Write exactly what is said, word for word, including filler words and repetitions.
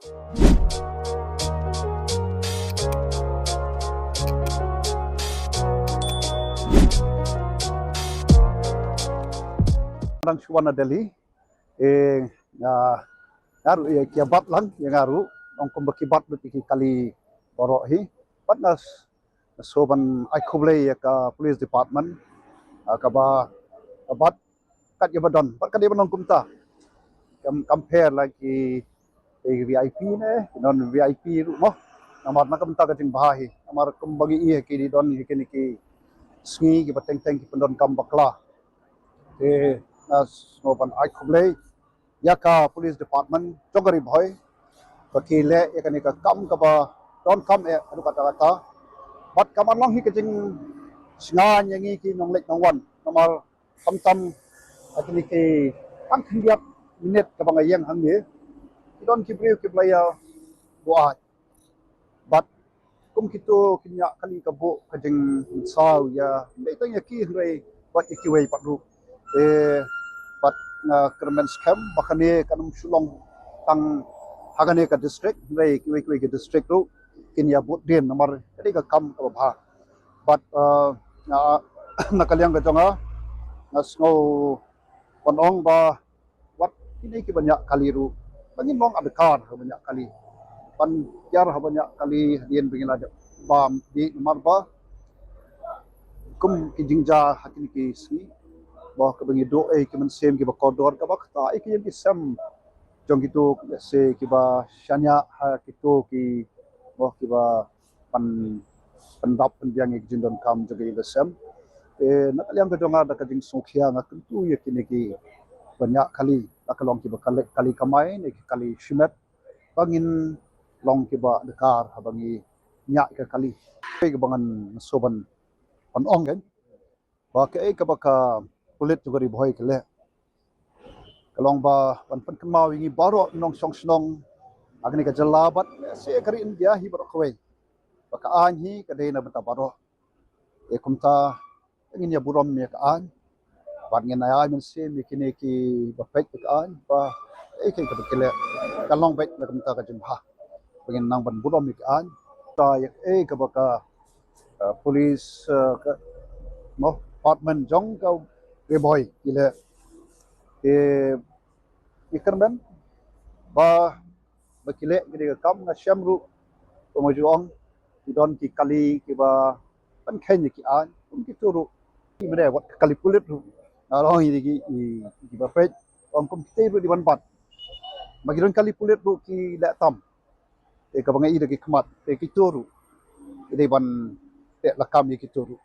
Dang shu wan na Delhi, eh, nga, nga ruh ïa ki bat lang ïa nga ruh, ong kumba ki bat lut ïa ki kali baroh hi. Bad nga s-, nga sngewbha ban ai khublei ïa ka police department, ah, kaba, ka bat kat ïa ba don, bad kat ïa ba don kumta. Kam, compare la ki, ki V I P ne, ki non V I P ruh mo. Namar na ka bynta ka jingbha hi. Namar kumba ngi ïa ki dei don ïa kine ki sngi kiba teng teng ki pyndonkam bakla. Te nga sngewbha ban ai khublei ïa ka police department jong ka Ri Bhoi ba ki leh ïa kane ka kam kaba donkam eh haduh katta katta. Bad kam ban long hi ka jingsngewsih ïa ngi ki nongleit nongwan. Namar khamtam ha kine ki tang khyndiat minit kaba nga ïeng hangne, ki don ki briew kiba la ïa buaid. Bad kum kito ki ñiah kali ka buh ka jingsaw ïa, ym dei tang ïa ki hynrei bad ïa kiwei pat ruh. Eh, bad nga kyrmen skhem ba kane kan ym shu long tang ha kane ka district hynrei kiwei kiwei ki district ruh kin ïa bud dien namar ka dei ka kam kaba bha. Bad, eh, nga, na ka liang ka jong nga, nga sngew ban ong ba wat kine kiba ñiah kali ruh ba ngin long adkar haba ñiah kali, ban kiar haba ñiah kali hadien ba ngin la dep bam dih namar ba kum ki jingjia ha kine ki sngi ba kaba ngi duh ei ki mynsiem kiba kordor kaba kata ei ki ïing ki sem jong kito, lehse kiba shaniah ha kito ki, ba kiba pyn-, pyndap pynbiang ïa ki jingdonkam jong ki ïing ki sem. Te na ka liang ka jong nga da ka jingsngewkhia nga kyntu ïa kine kiba ñiah kali, la ka long kiba kali, kali kamai ne ki kali shimet, ba ngin long kiba adkar haba ngi ñiah ïa ka kali. Kaei kaba ngan sngewbha ban ong kan ba kaei kaba ka pulit jong ka Ri Bhoi ka leh ka long ba ban pynkynmaw ïa ngi baroh nongshong shnong ha kane ka jylla bad lehse ka ri India hi baroh kawei ba ka aiñ hi ka dei na bynta baroh. Te kumta ngin ïa burom ïa ka aiñ bad ngin ai mynsiem ïa kine kiba peit ïa ka aiñ ba ei kaei kaba ki leh kan long beit na ka bynta ka jingbha. Ba ngin nang ban burom ïa ka aiñ. Ta ïa kaei kaba ka, eh, police, eh, ka, mo, department jong ka Ri Bhoi ki leh. Te ngi kyrmen ba, ba ki leh kine ki kam, nga shem ruh kumba ju ong ki don ki kali kiba pynkheiñ ïa ki aiñ kum kito ruh. Ki mane wat ka kali pulit ruh nga ong ïa ki, ïa kiba peit, ong kum kito ruh dei ban bat. Ba ki don kali pulit ruh ki leh tam. Te kaba nga i da ki khmat te kito ruh ki dei ban teh lakam ïa kito ruh.